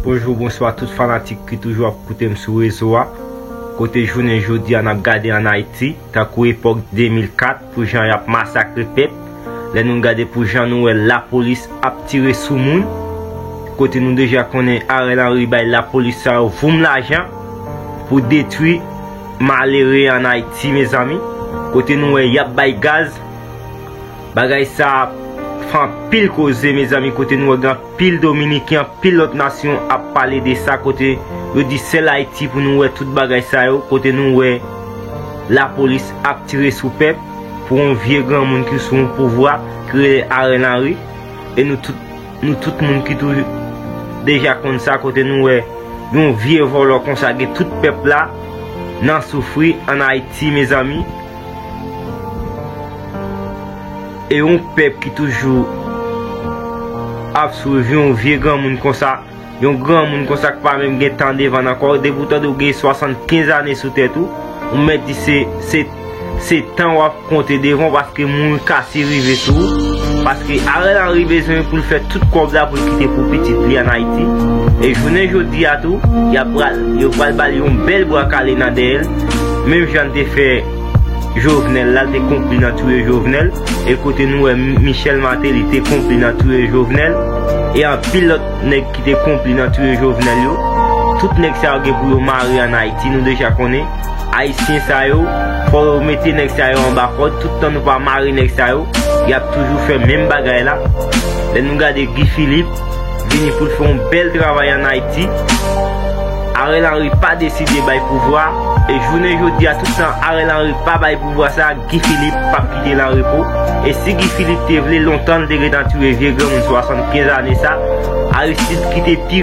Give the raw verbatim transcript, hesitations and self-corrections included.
Bonjou, bonswa tout fanatik ki toujou ap koute m sou rezo a. Kote jounen jodi a n ap gade ann Ayiti, tankou epòk de mil kat, pou jan y ap masakre pèp. Lè nou gade pou jan nou wè lapolis ap tire sou moun, kote nou deja konnen Ariel Henry bay lapolis sa yo voum lajan pou detwi malere ann Ayiti, mezanmi. Kote nou wè y ap bay gaz, bagay sa ap fè anpil koze, mezanmi, kote nou wè gen anpil Dominiken, anpil lòt nasyon ap pale de sa, kote yo di sèl Ayiti pou nou wè tout bagay sa yo, kote nou wè lapolis ap tire sou pèp pou yon vye granmoun ki sou yon pouvwa ki rele Ariel Henry. E nou tout, nou tout moun ki toujou deja konn sa, kote nou wè yon vye vòlò konsa gen tout pèp la nan soufri ann Ayiti, mezanmi. E yon pèp ki toujou ap swiv yon vye granmoun konsa, yon granmoun konsa k pa menm gen tan devan l ankò, depi w tande w gen swasannkenz ane sou tèt ou, ou mèt di se, se, se tan w ap konte devan w, paske mouri kase rive sou ou, paske Ariel Henry bezwen pou l fè tout kòb la pou l kite pou pitit li ann Ayiti. E jounen jodi a tou, y ap pral, yo pral ba l yon bèl bwa kale nan dèyè l, menm jan l te fè Jovenel la, l te konpli nan touye Jovenel. E kote nou wè Michel Martelly te konpli nan touye Jovenel. E anpil lòt nèg ki te konpli nan touye Jovenel yo. Tout nèg sa yo gen pou yo mare ann Ayiti, nou deja konnen. Ayisyen sa yo, fò yo mete nèg sa yo anba kòd. Tout tan nou pa mare nèg sa yo, y ap toujou fè menm bagay la. Lè nou gade Guy Philippe, vini pou l fè yon bèl travay ann Ayiti. Ariel Henry pa deside bay pouvwa, e jounen jodi a, tout tan Ariel Henry pa bay pouvwa sa, Guy Philippe p ap kite l an repo. E si Guy Philippe te vle, lontan l te gentan touye vye granmoun swasannkenz ane sa. Aristide ki te pi